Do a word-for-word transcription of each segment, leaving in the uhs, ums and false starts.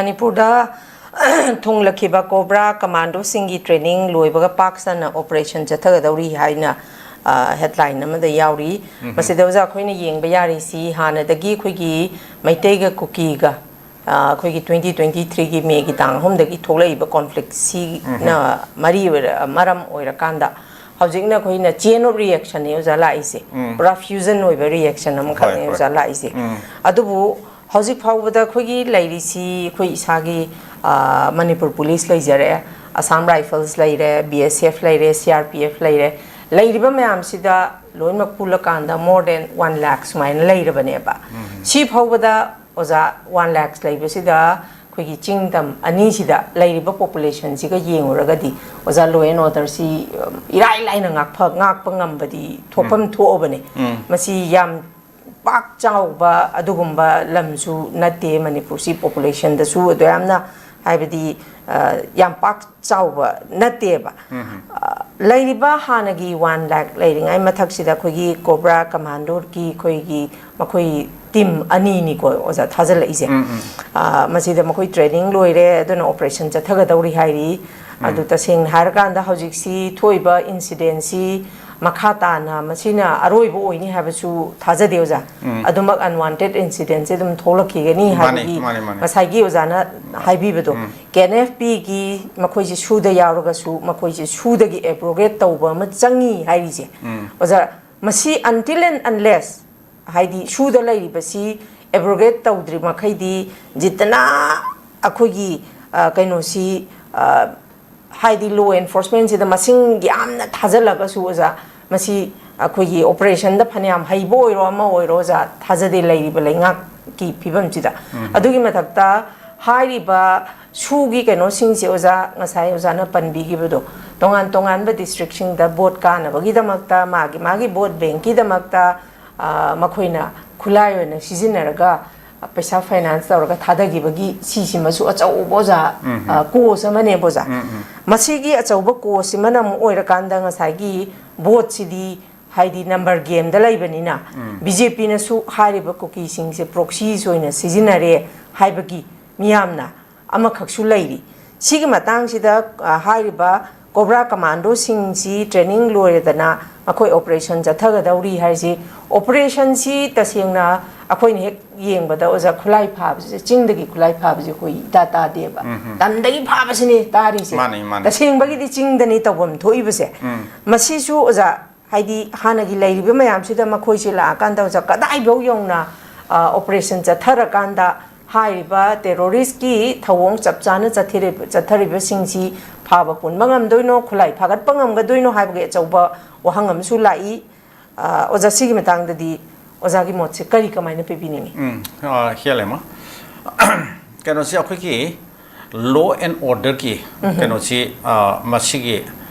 ꯃꯅꯤꯄꯨꯔꯗ ꯊꯨꯡꯂꯛꯈꯤꯕ cobra ꯀꯃꯥꯟꯗꯣꯁꯤꯡꯒꯤ training ꯂꯣꯏꯕꯒ ꯄꯥꯛ ꯁꯟꯅ ꯑꯣꯄꯔꯦꯁꯟ ꯆꯠꯊꯒꯗꯧꯔꯤ ꯍꯥꯏꯅ ꯍꯦꯗꯂꯥꯏꯟ ꯑꯃꯗ ꯌꯥꯎꯔꯤ꯫ ꯃꯁꯤꯗ ꯑꯣꯖꯥ ꯑꯩꯈꯣꯏꯅ ꯌꯦꯡꯕ ꯌꯥꯔꯤꯁꯤ ꯍꯥꯟꯅꯗꯒꯤ ꯑꯩꯈꯣꯏꯒꯤ ꯃꯩꯇꯩꯒ ꯀꯨꯀꯤꯒ ꯑꯩꯈꯣꯏꯒꯤ ꯇ꯭ꯋꯦꯟꯇꯤ ꯇ꯭ꯋꯦꯟꯇꯤ ꯊ꯭ꯔꯤꯒꯤ ꯃꯦꯒꯤ ꯇꯥꯡ ꯑꯍꯨꯝꯗꯒꯤ ꯊꯣꯛꯂꯛꯏꯕ ꯀꯣꯟꯐ꯭ꯂꯤꯛꯁꯤꯅ ꯃꯔꯤ ꯑꯣꯏꯔ ꯃꯔꯝ ꯑꯣꯏꯔꯀꯥꯟꯗ ꯍꯧꯖꯤꯛꯅ ꯑꯩꯈꯣꯏꯅ ꯆꯦꯟ ꯑꯣꯐ ꯔꯤꯌꯦꯛꯁꯟꯅꯦ ꯑꯣꯖꯥ ꯂꯥꯛꯏꯁꯦ꯫ ꯄꯨꯔꯥ ꯐ꯭ꯌꯨꯖꯟ ꯑꯣꯏꯕ ꯔꯤꯌꯦꯛꯁꯟ ꯑꯃꯈꯛꯅꯦ ꯑꯣꯖꯥ ꯂꯥꯛꯏꯁꯦ꯫ ꯑꯗꯨꯕꯨ ꯍꯧꯖꯤꯛ ꯐꯥꯎꯕꯗ ꯑꯩꯈꯣꯏꯒꯤ ꯂꯩꯔꯤꯁꯤ ꯑꯩꯈꯣꯏ ꯏꯁꯥꯒꯤ ꯃꯅꯤꯄꯨꯔ ꯄꯨꯂꯤꯁ ꯂꯩꯖꯔꯦ, ꯑꯁꯥꯝ ꯔꯥꯏꯐꯜꯁ ꯂꯩꯔꯦ, ꯕꯤ ꯑꯦꯁ ꯑꯦꯐ ꯂꯩꯔꯦ, ꯁꯤ ꯑꯥꯔ ꯄꯤ ꯑꯦꯐ ꯂꯩꯔꯦ꯫ ꯂꯩꯔꯤꯕ ꯃꯌꯥꯝꯁꯤꯗ ꯂꯣꯏꯅꯃꯛ ꯄꯨꯜꯂꯀꯥꯟꯗ more than one lakh ꯁꯨꯃꯥꯏꯅ ꯂꯩꯔꯕꯅꯦꯕ꯫ ꯁꯤ ꯐꯥꯎꯕꯗ ꯑꯣꯖꯥ, ꯋꯥꯟ ꯂꯥꯛ ꯂꯩꯕꯁꯤꯗ ꯑꯩꯈꯣꯏꯒꯤ ꯆꯤꯡ ꯇꯝ ꯑꯅꯤꯁꯤꯗ ꯂꯩꯔꯤꯕ ꯄꯣꯄꯨꯂꯦꯁꯟꯁꯤꯒ ꯌꯦꯡꯉꯨꯔꯒꯗꯤ ꯑꯣꯖꯥ, ꯂꯣ ꯑꯦꯟ ꯑꯣꯔꯗꯔꯁꯤ ꯏꯔꯥꯏ ꯂꯥꯏꯅ ꯉꯥꯛꯄ ꯉꯝꯕꯗꯤ ꯊꯣꯛꯐꯝ ꯊꯣꯛꯑꯕꯅꯦ꯫ ꯃꯁꯤ ꯌꯥꯝ ꯄꯥꯛ ꯆꯥꯎꯕ ꯑꯗꯨꯒꯨꯝꯕ ꯂꯝꯁꯨ ꯅꯠꯇꯦ ꯃꯅꯤꯄꯨꯔꯁꯤ, ꯄꯣꯄꯨꯂꯦꯁꯟꯗꯁꯨ ꯑꯗꯨ ꯌꯥꯝꯅ, ꯍꯥꯏꯕꯗꯤ, ꯌꯥꯝ ꯄꯥꯛ ꯆꯥꯎꯕ ꯅꯠꯇꯦꯕ꯫ ꯂꯩꯔꯤꯕ ꯍꯥꯟꯅꯒꯤ ꯋꯥꯟ ꯂꯥꯛ ꯂꯩꯔꯤꯉꯩ ꯃꯊꯛꯁꯤꯗ ꯑꯩꯈꯣꯏꯒꯤ ꯀꯣꯕ꯭ꯔꯥ ꯀꯃꯥꯟꯗꯣꯒꯤ ꯑꯩꯈꯣꯏꯒꯤ ꯃꯈꯣꯏ ꯇꯤꯝ ꯑꯅꯤꯅꯤꯀꯣ ꯑꯣꯖꯥ ꯊꯥꯖꯤꯜꯂꯛꯏꯁꯦ꯫ ꯃꯁꯤꯗ ꯃꯈꯣꯏ ꯇ꯭ꯔꯦꯅꯤꯡ ꯂꯣꯏꯔꯦ, ꯑꯗꯨꯅ ꯑꯣꯄꯔꯦꯁꯟ ꯆꯠꯊꯒꯗꯧꯔꯤ ꯍꯥꯏꯔꯤ꯫ ꯑꯗꯨ ꯇꯁꯦꯡꯅ ꯍꯥꯏꯔꯀꯥꯟꯗ ꯍꯧꯖꯤꯛꯁꯤ ꯊꯣꯛꯏꯕ ꯏꯟꯁꯤꯗꯦꯟꯁꯤ ꯃꯈꯥ ꯇꯥꯅ ꯃꯁꯤꯅ ꯑꯔꯣꯏꯕ ꯑꯣꯏꯅꯤ ꯍꯥꯏꯕꯁꯨ ꯊꯥꯖꯗꯦ ꯑꯣꯖꯥ꯫ ꯑꯗꯨꯃꯛ ꯑꯟꯋꯥꯟꯇꯦꯠ ꯏꯟꯁꯤꯗꯦꯟꯁꯦ ꯑꯗꯨꯝ ꯊꯣꯛꯂꯛꯈꯤꯒꯅꯤ ꯍꯥꯏꯕꯒꯤ ꯃꯥꯅꯤ, ꯃꯥꯅꯤ꯫ ꯉꯁꯥꯏꯒꯤ ꯑꯣꯖꯥꯅ ꯍꯥꯏꯕꯤꯕꯗꯣ, ꯀꯦ ꯑꯦꯟ ꯑꯦꯐ ꯄꯤꯒꯤ ꯃꯈꯣꯏꯁꯦ ꯁꯨꯗ ꯌꯥꯎꯔꯒꯁꯨ ꯃꯈꯣꯏꯁꯦ ꯁꯨꯗꯒꯤ ꯑꯦꯕ꯭ꯔꯣꯒꯦꯠ ꯇꯧꯕ ꯑꯃ ꯆꯪꯉꯤ ꯍꯥꯏꯔꯤꯁꯦ꯫ ꯑꯣꯖꯥ, ꯃꯁꯤ until and unless, ꯍꯥꯏꯗꯤ ꯁꯨꯗ ꯂꯩꯔꯤꯕꯁꯤ ꯑꯦꯕ꯭ꯔꯣꯒꯦꯠ ꯇꯧꯗ꯭ꯔꯤ ꯃꯈꯩꯗꯤ ꯖꯤꯇꯅ ꯑꯩꯈꯣꯏꯒꯤ ꯀꯩꯅꯣꯁꯤ, ꯍꯥꯏꯗꯤ ꯂꯣ ꯑꯦꯟꯐꯣꯔꯁꯃꯦꯟꯁꯤꯗ ꯃꯁꯤꯡ ꯌꯥꯝꯅ ꯊꯥꯖꯤꯜꯂꯒꯁꯨ ꯑꯣꯖꯥ, ꯃꯁꯤ ꯑꯩꯈꯣꯏꯒꯤ ꯑꯣꯄꯔꯦꯁꯟꯗ ꯐꯅꯌꯥꯝ ꯍꯩꯕ ꯑꯣꯏꯔꯣ ꯑꯃ ꯑꯣꯏꯔꯣ ꯑꯣꯖꯥ, ꯊꯥꯖꯗꯦ ꯂꯩꯔꯤꯕ ꯂꯩꯉꯥꯛꯀꯤ ꯐꯤꯕꯝꯁꯤꯗ꯫ ꯑꯗꯨꯒꯤ ꯃꯊꯛꯇ ꯍꯥꯏꯔꯤꯕ ꯁꯨꯒꯤ ꯀꯩꯅꯣꯁꯤꯡꯁꯦ ꯑꯣꯖꯥ, ꯉꯁꯥꯏ ꯑꯣꯖꯥꯅ ꯄꯟꯕꯤꯈꯤꯕꯗꯣ, ꯇꯣꯉꯥꯟ ꯇꯣꯉꯥꯟꯕ ꯗꯤꯁꯇ꯭ꯔꯤꯛꯁꯤꯡꯗ ꯚꯣꯠ ꯀꯥꯅꯕꯒꯤꯗꯃꯛꯇ, ꯃꯥꯒꯤ ꯃꯥꯒꯤ ꯚꯣꯠ ꯕꯦꯡꯀꯤꯗꯃꯛꯇ ꯃꯈꯣꯏꯅ ꯈꯨꯠꯂꯥꯏ ꯑꯣꯏꯅ ꯁꯤꯖꯤꯟꯅꯔꯒ ꯄꯩꯁꯥ ꯐꯥꯏꯅꯥꯟꯁ ꯇꯧꯔꯒ ꯊꯥꯗꯈꯤꯕꯒꯤ ꯁꯤꯁꯤꯃꯁꯨ ꯑꯆꯧꯕ ꯑꯣꯖꯥ, ꯀꯣꯁ ꯑꯃꯅꯦꯕ ꯑꯣꯖꯥ꯫ ꯃꯁꯤꯒꯤ ꯑꯆꯧꯕ ꯀꯣꯁꯁꯤꯃꯅ ꯑꯃꯨꯛ ꯑꯣꯏꯔꯀꯥꯟꯗ ꯉꯁꯥꯏꯒꯤ ꯚꯣꯠꯁꯤꯗꯤ ꯍꯥꯏꯗꯤ ꯅꯝꯕꯔ ꯒꯦꯝꯗ ꯂꯩꯕꯅꯤꯅ ꯕꯤ ꯖꯦ ꯄꯤꯅꯁꯨ ꯍꯥꯏꯔꯤꯕ ꯀꯨꯀꯤꯁꯤꯡꯁꯦ ꯄ꯭ꯔꯣꯛꯁꯤꯁ ꯑꯣꯏꯅ ꯁꯤꯖꯤꯟꯅꯔꯦ ꯍꯥꯏꯕꯒꯤ ꯃꯤꯌꯥꯝꯅ ꯑꯃꯈꯛꯁꯨ ꯂꯩꯔꯤ꯫ ꯁꯤꯒꯤ ꯃꯇꯥꯡꯁꯤꯗ, ꯑ, ꯍꯥꯏꯔꯤꯕ ꯀꯣꯕ꯭ꯔꯥ ꯀꯃꯥꯟꯗꯣꯁꯤꯡꯁꯤ ꯇ꯭ꯔꯦꯅꯤꯡ ꯂꯣꯏꯔꯗꯅ ꯃꯈꯣꯏ ꯑꯣꯄꯔꯦꯁꯟ ꯆꯠꯊꯒꯗꯧꯔꯤ ꯍꯥꯏꯁꯤ, ꯑꯣꯄꯔꯦꯁꯟꯁꯤ ꯇꯁꯦꯡꯅ ꯑꯩꯈꯣꯏꯅ ꯍꯦꯛ ꯌꯦꯡꯕꯗ, ꯑꯣꯖꯥ, ꯈꯨꯠꯂꯥꯏ ꯐꯥꯕꯁꯦ, ꯆꯤꯡꯗꯒꯤ ꯈꯨꯠꯂꯥꯏ ꯐꯥꯕꯁꯦ ꯑꯩꯈꯣꯏ ꯏꯇꯥ ꯇꯥꯗꯦꯕ꯫ ꯎꯝ, ꯎꯝ꯫ ꯇꯝꯗꯒꯤ ꯐꯥꯕꯁꯤꯅꯦ ꯇꯥꯔꯤꯁꯦ꯫ ꯃꯥꯅꯤ, ꯃꯥꯅꯤ꯫ ꯇꯁꯦꯡꯕꯒꯤꯗꯤ ꯆꯤꯡꯗꯅꯤ ꯇꯧꯐꯝ ꯊꯣꯛꯏꯕꯁꯦ꯫ ꯎꯝ꯫ ꯃꯁꯤꯁꯨ, ꯑꯣꯖꯥ, ꯍꯥꯏꯗꯤ ꯍꯥꯟꯅꯒꯤ ꯂꯩꯔꯤꯕ ꯃꯌꯥꯝꯁꯤꯗ ꯃꯈꯣꯏꯁꯦ ꯂꯥꯛꯑꯀꯥꯟꯗ, ꯑꯣꯖꯥ, ꯀꯗꯥꯏꯐꯥꯎ ꯌꯧꯅ, ꯑ, ꯑꯣꯄꯔꯦꯁꯟ ꯆꯠꯊꯔꯀꯥꯟꯗ ꯍꯥꯏꯔꯤꯕ ꯇꯦꯔꯣꯔꯤꯁꯀꯤ ꯊꯧꯑꯣꯡ ꯆꯞ ꯆꯥꯅ ꯆꯠꯊꯔꯤꯕ-, ꯆꯠꯊꯔꯤꯕꯁꯤꯡꯁꯤ ꯐꯥꯕ ꯄꯨꯟꯕ ꯉꯝꯗꯣꯏꯅꯣ, ꯈꯨꯠꯂꯥꯏ ꯐꯥꯒꯠꯄ ꯉꯝꯒꯗꯣꯏꯅꯣ ꯍꯥꯏꯕꯒꯤ ꯑꯆꯧꯕ ꯋꯥꯍꯪ ꯑꯃꯁꯨ ꯂꯥꯛꯏ꯫ ꯑ, ꯑꯣꯖꯥ, ꯁꯤꯒꯤ ꯃꯇꯥꯡꯗꯗꯤ ꯑꯣꯖꯥꯒꯤ ꯃꯣꯠꯁꯦ ꯀꯔꯤ, ꯀꯃꯥꯏꯅ ꯄꯤꯕꯤꯅꯤꯡꯉꯤ? ꯎꯝ, ꯑ, ꯍꯦꯜꯂꯦꯃ꯫ ꯀꯩꯅꯣꯁꯤ, ꯑꯩꯈꯣꯏꯒꯤ law and orderꯒꯤ ꯎꯝ꯫ ꯀꯩꯅꯣꯁꯤ, ꯑ, ꯃꯁꯤꯒꯤ,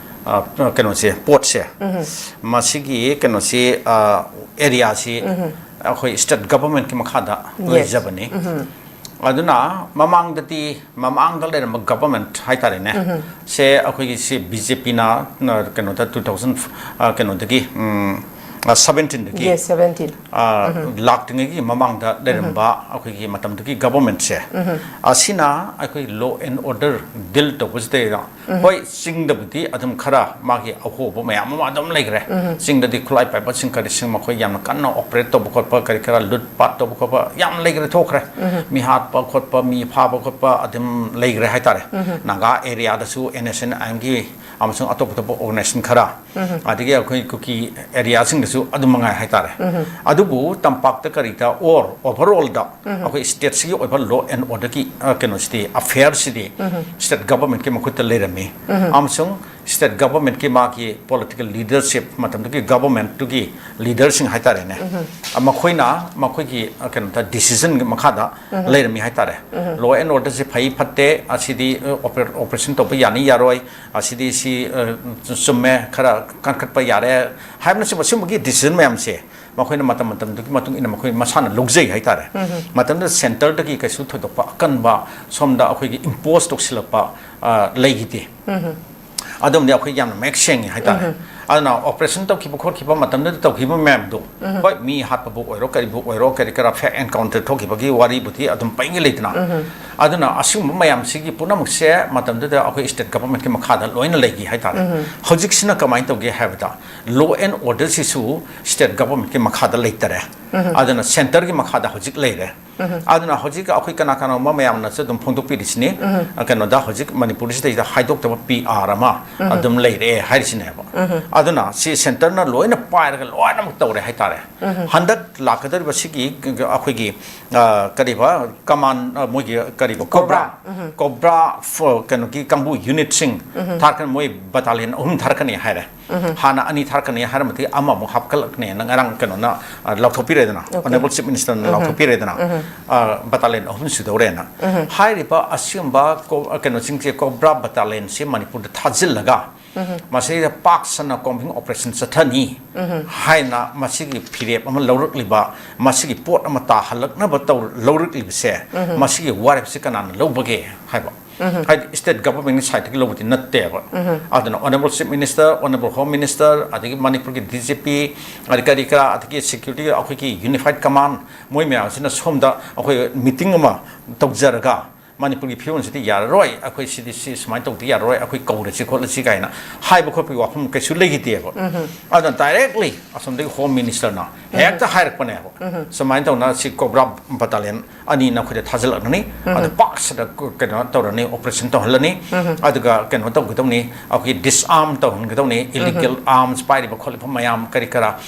ꯑ, ꯀꯩꯅꯣꯁꯦ, ꯄꯣꯠꯁꯦ, ꯎꯝ꯫ ꯃꯁꯤꯒꯤ ꯀꯩꯅꯣꯁꯤ, ꯑ, areaꯁꯤ ꯎꯝ꯫ ꯑꯩꯈꯣꯏ state governmentꯀꯤ ꯃꯈꯥꯗ Yes꯫ ꯂꯩꯖꯕꯅꯤ꯫ ꯎꯝ꯫ ꯑꯗꯨꯅ ꯃꯃꯥꯡꯗꯗꯤ, ꯃꯃꯥꯡꯗ ꯂꯩꯔꯝꯕ government ꯍꯥꯏꯇꯥꯔꯦꯅꯦ, ꯎꯝ꯫ ꯁꯦ ꯑꯩꯈꯣꯏꯒꯤ ꯁꯤ BJPꯅ, ꯑ, ꯀꯩꯅꯣꯗ two thousand, ꯑ, ꯀꯩꯅꯣꯗꯒꯤ, ꯎꯝ, ꯑ, seventeenꯗꯒꯤ, Yes, seventeen꯫ ꯑ, ꯎꯝ꯫ ꯂꯥꯛꯇ꯭ꯔꯤꯉꯩꯒꯤ ꯃꯃꯥꯡꯗ ꯂꯩꯔꯝꯕ ꯎꯝ꯫ ꯑꯩꯈꯣꯏꯒꯤ ꯃꯇꯝꯗꯨꯒꯤ governmentꯁꯦ, ꯎꯝ꯫ ꯑꯁꯤꯅ ꯑꯩꯈꯣꯏ law and order deal ꯇꯧꯕꯁꯤꯗꯩꯗ, ꯎꯝ꯫ ꯍꯣꯏ, ꯆꯤꯡꯗꯕꯨꯗꯤ ꯑꯗꯨꯝ ꯈꯔ ꯃꯥꯒꯤ ꯑꯍꯣꯕ ꯃꯌꯥꯝ ꯑꯃ ꯑꯗꯨꯝ ꯂꯩꯈ꯭ꯔꯦ꯫ ꯎꯝ꯫ ꯆꯤꯡꯗꯗꯤ ꯈꯨꯠꯂꯥꯏ ꯄꯥꯏꯕꯁꯤꯡ ꯀꯔꯤꯁꯤꯡ ꯃꯈꯣꯏ ꯌꯥꯝꯅ ꯀꯟꯅ operate ꯇꯧꯕ ꯈꯣꯠꯄ, ꯀꯔꯤ ꯀꯔꯥ ꯂꯨꯠ ꯄꯥꯠ ꯇꯧꯕ ꯈꯣꯠꯄ ꯌꯥꯝ ꯂꯩꯈ꯭ꯔꯦ, ꯊꯣꯛꯈ꯭ꯔꯦ꯫ ꯎꯝ꯫ ꯃꯤ ꯍꯥꯠꯄ ꯈꯣꯠꯄ, ꯃꯤ ꯐꯥꯕ ꯈꯣꯠꯄ ꯑꯗꯨꯝ ꯂꯩꯈ꯭ꯔꯦ ꯍꯥꯏꯇꯥꯔꯦ꯫ ꯎꯝ꯫ ꯅꯥꯒꯥ areaꯗꯁꯨ NSCN-IMꯒꯤ ꯑꯃꯁꯨꯡ ꯑꯇꯣꯞ ꯑꯇꯣꯞꯄ organization ꯈꯔ, ꯎꯝ꯫ ꯑꯗꯒꯤ ꯑꯩꯈꯣꯏ ꯀꯨꯀꯤ areaꯁꯤꯡꯗꯁꯨ ꯑꯗꯨꯝ ꯃꯉꯥꯏ ꯍꯥꯏꯇꯥꯔꯦ꯫ ꯎꯝ꯫ ꯑꯗꯨꯕꯨ ꯇꯝꯄꯥꯛꯇ ꯀꯔꯤꯗ or overallꯗ ꯎꯝ꯫ ꯑꯩꯈꯣꯏ stateꯁꯤꯒꯤ ꯑꯣꯏꯕ law and orderꯒꯤ, ꯑ, ꯀꯩꯅꯣꯁꯤꯗꯤ, affairꯁꯤꯗꯤ ꯎꯝ꯫ State governmentꯀꯤ ꯃꯈꯨꯠꯇ ꯂꯩꯔꯝꯃꯤ꯫ ꯎꯝ꯫ ꯑꯃꯁꯨꯡ state governmentꯀꯤ ꯃꯥꯒꯤ political leadership, ꯃꯇꯝꯗꯨꯒꯤ governmentꯇꯨꯒꯤ leaderꯁꯤꯡ ꯍꯥꯏꯇꯥꯔꯦꯅꯦ, ꯎꯝ꯫ ꯑ, ꯃꯈꯣꯏꯅ ꯃꯈꯣꯏꯒꯤ, ꯑ, ꯀꯩꯅꯣꯗ decisionꯒꯤ ꯃꯈꯥꯗ ꯎꯝ꯫ ꯂꯩꯔꯝꯃꯤ ꯍꯥꯏꯇꯥꯔꯦ꯫ ꯎꯝ꯫ Law and orderꯁꯦ ꯐꯩ ꯐꯠꯇꯦ, ꯑꯁꯤꯗꯤ, ꯑ, oper-, operation ꯇꯧꯕ ꯌꯥꯅꯤ ꯌꯥꯔꯣꯏ, ꯑꯁꯤꯗꯤ ꯁꯤ, ꯑ, ꯆꯨꯝꯃꯦ, ꯈꯔ ꯀꯟꯈꯠꯄ ꯌꯥꯔꯦ ꯍꯥꯏꯕꯅꯆꯤꯡꯕ ꯁꯤꯒꯨꯝꯕꯒꯤ decision ꯃꯌꯥꯝꯁꯦ ꯃꯈꯣꯏꯅ ꯃꯇꯝ ꯃꯇꯝꯗꯨꯒꯤ ꯃꯇꯨꯡ ꯏꯟꯅ ꯃꯈꯣꯏ ꯃꯁꯥꯅ ꯂꯧꯖꯩ ꯍꯥꯏꯇꯥꯔꯦ꯫ ꯎꯝ꯫ ꯃꯇꯝꯗꯨꯗ centreꯗꯒꯤ ꯀꯩꯁꯨ ꯊꯣꯏꯗꯣꯛꯄ ꯑꯀꯟꯕ ꯁꯣꯝꯗ ꯑꯩꯈꯣꯏꯒꯤ impose ꯇꯧꯁꯤꯜꯂꯛꯄ, ꯑ, ꯂꯩꯈꯤꯗꯦ꯫ ꯎꯝ꯫ ꯑꯗꯨꯝꯗꯤ ꯑꯩꯈꯣꯏ ꯌꯥꯝꯅ ꯃꯌꯦꯛ ꯁꯦꯡꯉꯤ ꯍꯥꯏꯇꯥꯔꯦ꯫ ꯎꯝ꯫ ꯑꯗꯨꯅ operation ꯇꯧꯈꯤꯕ ꯈꯣꯠꯈꯤꯕ ꯃꯇꯝꯗꯨꯗ ꯇꯧꯈꯤꯕ ꯃꯌꯥꯝꯗꯣ, ꯎꯝ꯫ ꯍꯣꯏ, ꯃꯤ ꯍꯥꯠꯄꯕꯨ ꯑꯣꯏꯔꯣ, ꯀꯔꯤꯕꯨ ꯑꯣꯏꯔꯣ, ꯀꯔꯤ ꯀꯔꯥ fake encounter ꯊꯣꯛꯈꯤꯕꯒꯤ ꯋꯥꯔꯤꯕꯨꯗꯤ ꯑꯗꯨꯝ ꯄꯩꯉꯩ ꯂꯩꯗꯅ꯫ ꯎꯝ꯫ ꯑꯗꯨꯅ ꯑꯁꯤꯒꯨꯝꯕ ꯃꯌꯥꯝꯁꯤꯒꯤ ꯄꯨꯝꯅꯃꯛꯁꯦ ꯃꯇꯝꯗꯨꯗ ꯑꯩꯈꯣꯏ state government ꯀꯤ ꯃꯈꯥꯗ ꯂꯣꯏꯅ ꯂꯩꯈꯤ ꯍꯥꯏꯇꯥꯔꯦ꯫ ꯍꯧꯖꯤꯛꯁꯤꯅ ꯀꯃꯥꯏꯅ ꯇꯧꯒꯦ ꯍꯥꯏꯕꯗ, law and order ꯁꯤꯁꯨ state government ꯀꯤ ꯃꯈꯥꯗ ꯂꯩꯇꯔꯦ꯫ ꯑꯗꯨꯅ centre ꯒꯤ ꯃꯈꯥꯗ ꯍꯧꯖꯤꯛ ꯂꯩꯔꯦ꯫ ꯑꯗꯨꯅ ꯍꯧꯖꯤꯛ ꯑꯩꯈꯣꯏ ꯀꯅꯥ ꯀꯅꯥꯒꯨꯝꯕ ꯃꯌꯥꯝꯅꯁꯨ ꯑꯗꯨꯝ ꯐꯣꯡꯗꯣꯛꯄꯤꯔꯤꯁꯤꯅꯤ, ꯑ, ꯀꯩꯅꯣꯗ ꯍꯧꯖꯤꯛ ꯃꯅꯤꯄꯨꯔꯁꯤꯗꯩꯗ ꯍꯥꯏꯗꯣꯛꯇꯕ P R ꯑꯃ ꯑꯗꯨꯝ ꯂꯩꯔꯦ ꯍꯥꯏꯔꯤꯁꯤꯅꯦꯕ꯫ ꯑꯗꯨꯅ ꯁꯤ centre ꯅ ꯂꯣꯏꯅ ꯄꯥꯏꯔꯒ ꯂꯣꯏꯅꯃꯛ ꯇꯧꯔꯦ ꯍꯥꯏꯇꯥꯔꯦ꯫ ꯍꯟꯗꯛ ꯂꯥꯛꯀꯗꯧꯔꯤꯕ ꯁꯤꯒꯤ ꯑꯩꯈꯣꯏꯒꯤ, ꯑ, ꯀꯔꯤꯕ command, ꯑ, ꯃꯣꯏꯒꯤ ꯀꯔꯤꯕ COBRA꯫ COBRA꯫ COBRA ꯐ-, ꯀꯩꯅꯣꯒꯤ ꯀꯥꯡꯕꯨ unit ꯁꯤꯡ ꯊꯥꯔꯛꯀꯅꯤ, ꯃꯣꯏ battalion ꯑꯍꯨꯝ ꯊꯥꯔꯛꯀꯅꯤ ꯍꯥꯏꯔꯦ꯫ ꯍꯥꯟꯅ ꯑꯅꯤ ꯊꯥꯔꯛꯀꯅꯤ ꯍꯥꯏꯔꯝꯕꯗꯒꯤ ꯑꯃꯃꯨꯛ ꯍꯥꯞꯀꯠꯂꯛꯀꯅꯦꯅ ꯉꯔꯥꯡ ꯀꯩꯅꯣꯅ, ꯑ, ꯂꯥꯎꯊꯣꯛꯄꯤꯔꯦꯗꯅ, OK꯫ Honourable Chief Minister ꯅ ꯂꯥꯎꯊꯣꯛꯄꯤꯔꯦꯗꯅ, ꯑ, battalion ꯑꯍꯨꯝ ꯁꯨꯗꯧꯔꯦꯅ꯫ ꯍꯥꯏꯔꯤꯕ ꯑꯁꯤꯒꯨꯝꯕ ꯀꯣ-, ꯀꯩꯅꯣꯁꯤꯡꯁꯦ, COBRA battalion ꯁꯦ ꯃꯅꯤꯄꯨꯔꯗ ꯊꯥꯖꯤꯜꯂꯒ ꯃꯁꯤꯗ ꯄꯥꯛ ꯁꯟꯅ combing operation ꯆꯠꯊꯅꯤ ꯍꯥꯏꯅ ꯃꯁꯤꯒꯤ ꯐꯤꯔꯦꯞ ꯑꯃ ꯂꯧꯔꯛꯂꯤꯕ, ꯃꯁꯤꯒꯤ ꯄꯣꯠ ꯑꯃ ꯇꯥꯍꯜꯂꯛꯅꯕ ꯇꯧ-, ꯂꯧꯔꯛꯂꯤꯕꯁꯦ, ꯃꯁꯤꯒꯤ ꯋꯥꯔꯦꯞꯁꯤ ꯀꯅꯥꯅ ꯂꯧꯕꯒꯦ ꯍꯥꯏꯕ꯫ ꯍꯥꯏꯗꯤ state government ꯀꯤ side ꯇꯒꯤ ꯂꯧꯕꯗꯤ ꯅꯠꯇꯦꯕ꯫ ꯑꯗꯨꯅ Honourable Chief Minister, Honourable Home Minister, ꯑꯗꯒꯤ ꯃꯅꯤꯄꯨꯔꯒꯤ D G P, ꯑꯗꯩ ꯀꯔꯤ ꯀꯔꯥ, ꯑꯗꯒꯤ security ꯒꯤ ꯑꯩꯈꯣꯏꯒꯤ unified command, ꯃꯣꯏ ꯃꯌꯥꯝꯁꯤꯅ ꯁꯣꯝꯗ ꯑꯩꯈꯣꯏ meeting ꯑꯃ ꯇꯧꯖꯔꯒ, ꯃꯅꯤꯄꯨꯔꯒꯤ ꯐꯤꯕꯝꯁꯤꯗꯤ ꯌꯥꯔꯔꯣꯏ, ꯑꯩꯈꯣꯏ ꯁꯤꯗꯤ ꯁꯤ ꯁꯨꯃꯥꯏꯅ ꯇꯧꯗ ꯌꯥꯔꯔꯣꯏ, ꯑꯩꯈꯣꯏ ꯀꯧꯔꯁꯤ ꯈꯣꯠꯂꯁꯤ ꯀꯥꯏꯅ ꯍꯥꯏꯕ ꯈꯣꯠꯄꯒꯤ ꯋꯥꯐꯝ ꯀꯩꯁꯨ ꯂꯩꯈꯤꯗꯦꯕ꯫ ꯑꯗꯨꯅ directly ꯑꯁꯣꯝꯗꯒꯤ Home Minister ꯅ ꯍꯦꯛꯇ ꯍꯥꯏꯔꯛꯄꯅꯦꯕ, "ꯁꯨꯃꯥꯏꯅ ꯇꯧꯅ ꯁꯤ COBRA battalion ꯑꯅꯤ ꯅꯈꯣꯏꯗ ꯊꯥꯖꯤꯜꯂꯛꯀꯅꯤ, ꯑꯗ ꯄꯥꯛ ꯁꯟꯅ ꯀ-, ꯀꯩꯅꯣ ꯇꯧꯔꯅꯤ, operation ꯇꯧꯍꯜꯂꯅꯤ, ꯑꯗꯨꯒ ꯀꯩꯅꯣ ꯇꯧꯒꯗꯧꯅꯤ, ꯑꯩꯈꯣꯏꯒꯤ disarm ꯇꯧꯍꯟꯒꯗꯧꯅꯤ, illegal arms ꯄꯥꯏꯔꯤꯕ ꯈꯣꯠꯂꯤꯕ ꯃꯌꯥꯝ ꯀꯔꯤ ꯀꯔꯥ